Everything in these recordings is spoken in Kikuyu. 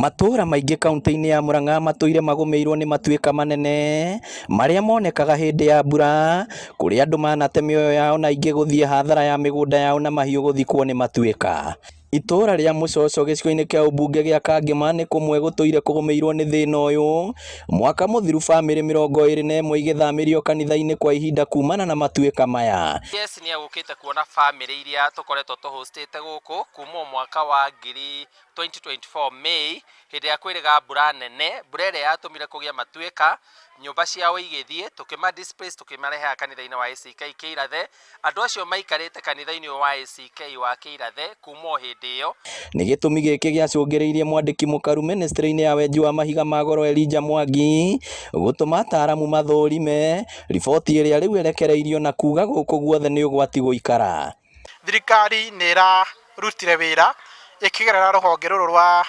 Matũũra maingĩ kaunti-inĩ ya Murang'a matũire magũmĩirwo nĩ matuĩka manene marĩa monekaga hĩndĩ ya mbura, kũrĩa andũ manate mĩoyo yao na aingĩ gũthiĩ hathara ya mĩgũnda yao na mahiũ gũthikwo nĩ matuĩka. Itũũra rĩa Mũcoco gĩcigo-inĩ kĩa ũmbunge gĩa Kangema nĩ kũmwe gũtũire kũgũmĩirwo nĩ thĩna ũyũ, mwaka mũthiru bamĩrĩ 21 igĩthamĩrio kanitha-inĩ kwa ihinda kumana na matuĩka maya. CS nĩ egũkĩte kuona bamĩrĩ iria tũkoretwo tũhostĩte gũkũ kuma o mwaka wa ngiri 2024 May, hĩndĩ ĩrĩa kwĩrĩga mbura nene, mbura ĩrĩa yatũmire kũgĩe matuĩka, nyũmba ciao igĩthiĩ, tũkĩma displace tũkĩmarehaga kanitha-inĩ wa ACK Kĩirathe. Andũ acio maikarĩte kanitha-inĩ ũyũ wa ACK wa Kĩirathe kuma o hĩndĩ ĩyo. Nĩ gĩtũmi gĩkĩ gĩacũngĩrĩirie mwandĩki mũkaru mĩnĩstrĩ-inĩ ya wenji wa mahiga ma goro Elijah Mwangi gũtũma ataaramu mathũrime riboti ĩrĩa rĩu ĩrekereirio na kuga gũkũ guothe nĩ ũgwati gũikara. Thirikari nĩ ĩrarutire wĩra ĩkĩgerera rũhonge rũrũ rwa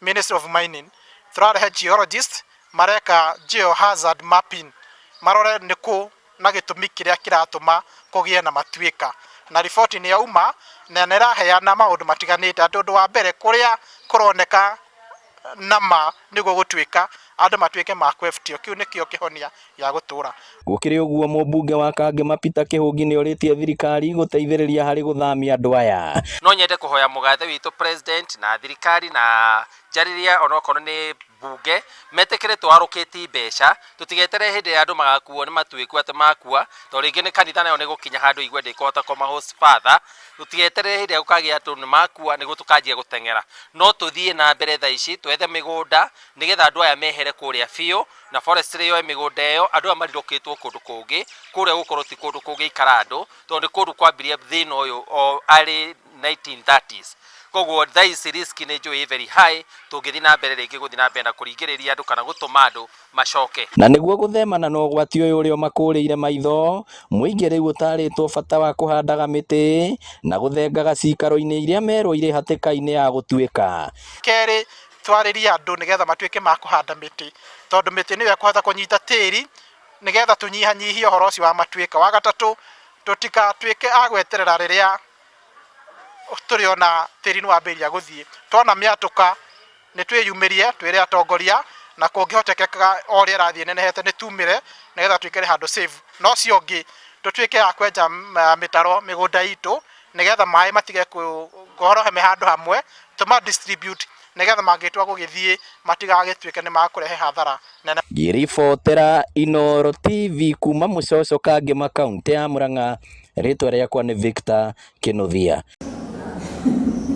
Ministry of Mining. Tũrarehe geologist mareka geohazard mapping marore nĩ kũ na gĩtũmi kĩrĩa kĩratũma kũgĩe na matuĩka. Na riboti nĩ yauma na nĩ ĩraheana maũndũ matiganĩte atĩ ũndũ wa mbere kũrĩa kũroneka na ma nĩguo gũtuĩka andũ matuĩke ma kwebutio kĩu nĩkĩo kĩhonia gĩa gũtũra. Gũkĩrĩ ũguo mũmbunge wa Kangema Peter Kĩhũngi nĩorĩtie thirikari gũteithĩrĩria harĩ gũthamia andũ aya. No nyende kũhoya mũgathe witũ president na thirikari na njarĩrie onokorwo nĩ mbunge metĩkĩre tũ allocate mbeca tũtigeterere hĩndĩ ĩrĩa andũ magakuo nĩ matuĩku atĩ makua tondũ rĩngĩ nĩ kanitha nayo nĩ gũkinya handũ igue ndĩkũhota kũma host further. Tũtigeterere hĩndĩ ĩrĩa gũkagĩa andũ nĩ makua nĩguo tũkanjia gũteng'era. No tũthiĩ na mbere thaa ici twethe mĩgũnda nĩgetha andũ aya mehere kũrĩa biũ na forestry yoe mĩgũnda ĩyo andũ aya marirũkĩtwo kũndũ kũngĩ kũrĩa gũkorwo ti kũndũ kũngĩikara andũ tondũ nĩ kũndũ kwambirie thĩna ũyũ o early 1930s. Koguo thaa ici risk nĩ njũĩ ĩ very high tũngĩthiĩ na mbere rĩngĩ gũthiĩ na mbere na kũringĩrĩria andũ kana gũtũma andũ macoke. Na nĩguo gũthemana na ũgwati ũyũ ũrĩa ũmakũrĩire maitho, mũingĩ rĩu ũtarĩtwo bata wa kũhandaga mĩtĩ na gũthengaga cikaro-inĩ iria merwo irĩ hatĩka-inĩ ya gũtuĩka. Kerĩ, twarĩrie andũ nĩgetha matuĩke ma kũhanda mĩtĩ, tondũ mĩtĩ nĩyo ĩkũhota kũnyita tĩri nĩgetha tũnyihanyihie ũhoro ũcio wa matuĩka. Wa gatatũ, tũtigatuĩke a gweterera rĩrĩa tũrĩona tĩri nĩ wambĩrĩria gũthiĩ. Tuona mĩatũka nĩ twĩyumĩrie twĩre atongoria na kũngĩhotekeka o ũrĩa ĩrathiĩ ĩnenehete nĩ tumĩre nĩgetha tũikare handũ safe. Na ũcio ũngĩ tũtuĩke a kwenja mĩtaro mĩgũnda itũ nĩgetha maĩ matige kũhorohe me handũ hamwe, tũma distribute nĩgetha mangĩtua gũgĩthiĩ matigagĩtuĩke nĩ makũrehe hathara nene. Ngĩribotera Inooro TV kuma Mũcoco Kangema kauntĩ ya Murang'a, rĩtwa rĩakwa nĩ Victor Kĩnuthia.